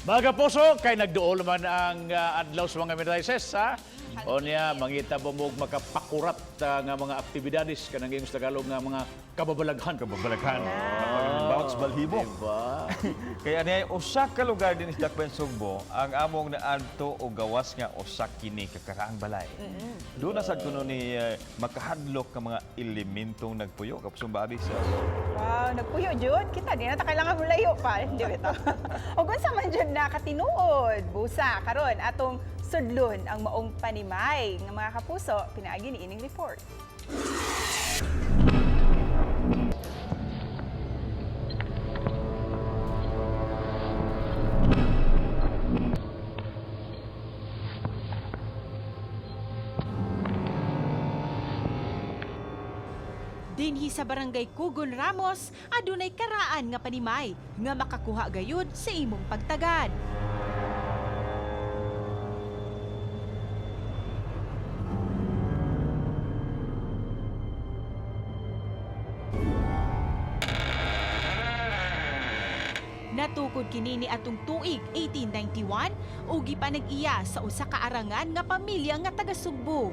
Mga kapuso, kay nagduol man ang adlaw sa mga Miraises, ha? O niya, mangita mo og makapakurat nga mga aktibidades kanang ingos Tagalog nga mga kababalaghan. Kababalaghan. Bounce balhibo. Diba? Kaya niya usa ka lugar din sa Dakbayan Sugbo ang among naadto o gawas nga usa kini kakaraang balay. Doon na sad kuno ni makahadlok ka mga elementong nagpuyo kapusong babi sa Wow, nagpuyo jud. Kita di na ta kailangan mulayo pa, di ba ito? O unsa man jud na katinuod, busa karon atong sudlon ang maong panimay nga mga kapuso pinaagi ni ining report. Dinhi sa Barangay Kugon Ramos, adunay karaan nga panimay nga makakuha gayud sa imong pagtagad. Natukod kini ni atong tuig 1891 ug gipanag-iya sa usa ka arangan nga pamilya nga taga Sugbo.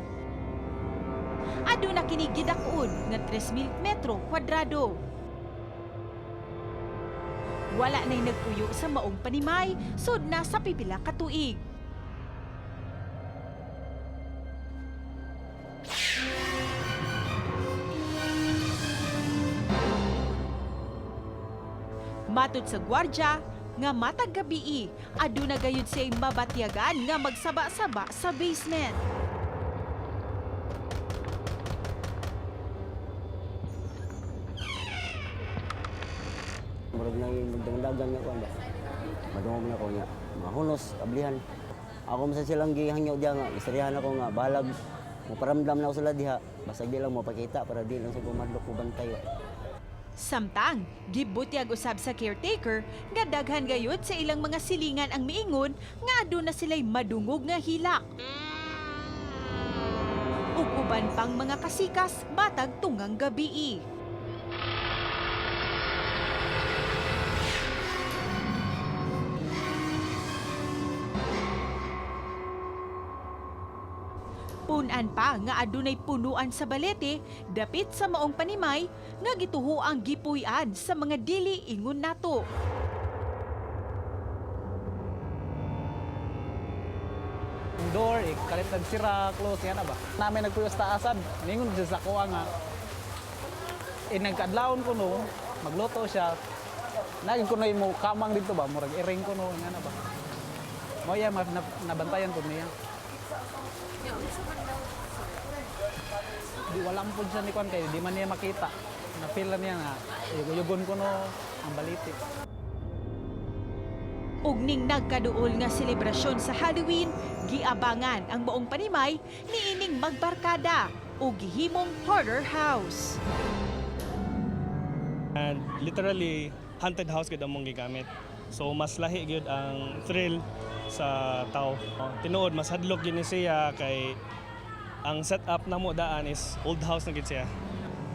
Aduna kini gidak-on nga 3,000 metro kwadrado. Wala na'y nagpuyo sa maong panimay, sud na sa pipila ka tuig. Matod sa gwardya, nga matag gabii, aduna gayud siya'y mabatyagan nga magsaba-saba sa basement. Murag nang magdangdagan nga kuan ba. Madungog na ko nga. Mahunos, ablihan. Ako man sa silang gihangyo diha nga, istoryahan ako nga balag moparamdam na ako sila diha. Basta di lang mapakita para di lang sa gumadlok ko bantay. Ba. Samtang, gibutyag usab sa caretaker nga daghan gayud sa ilang mga silingan ang miingon nga aduna sila'y madungog nga hilak. Ug uban pang mga kasikas matag tungang gabii. Punan pa nga adunay punuan sa balete dapit sa maong panimay nga gituho ang gipuy-an sa mga dili ingon nato. Door, eh, kalit nagsira, close, yan na ba? Namin nagpuyo sa taasan, ningon siya sa kuha nga. Eh, nagkaadlawon ko no, magluto siya. Naging ko na yung kamang dito ba, murag iring ko no, nga na ba? Mo yan, nabantayan ko niya. Di walang po siya ni Kwan kayo, di man niya makita. Na-feel na niya nga, yugon ko no, ang baliti. Ug ning nagkaduol nga selebrasyon sa Halloween, giabangan ang maong panimay niining magbarkada ug gihimong horror house. And literally, haunted house gid among gigamit. So mas lahi gyud ang thrill sa tao. Tinuod mas hadlok gyud ni siya kay ang setup namo daan is old house na gid siya.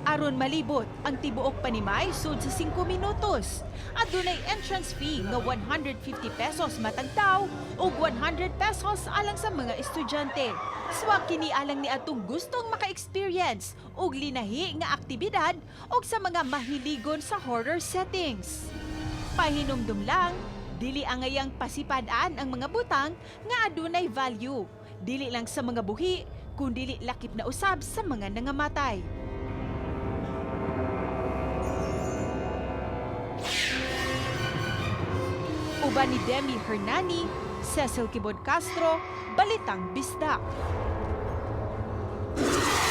Aron malibot ang tibuok panimay sud sa 5 minutos. Adunay entrance fee nga 150 pesos matag tawo ug 100 pesos alang sa mga estudyante. Swak kini alang ni atong gustong maka-experience og linahi nga aktibidad ug sa mga mahiligon sa horror settings. Pahinumdum lang, dili angayang pasipad-an ang mga butang nga adunay value. Dili lang sa mga buhi, kundili lakip na usab sa mga nangamatay. Uban ni Demi Hernani, Cecil Kibod Castro, Balitang Bisdak.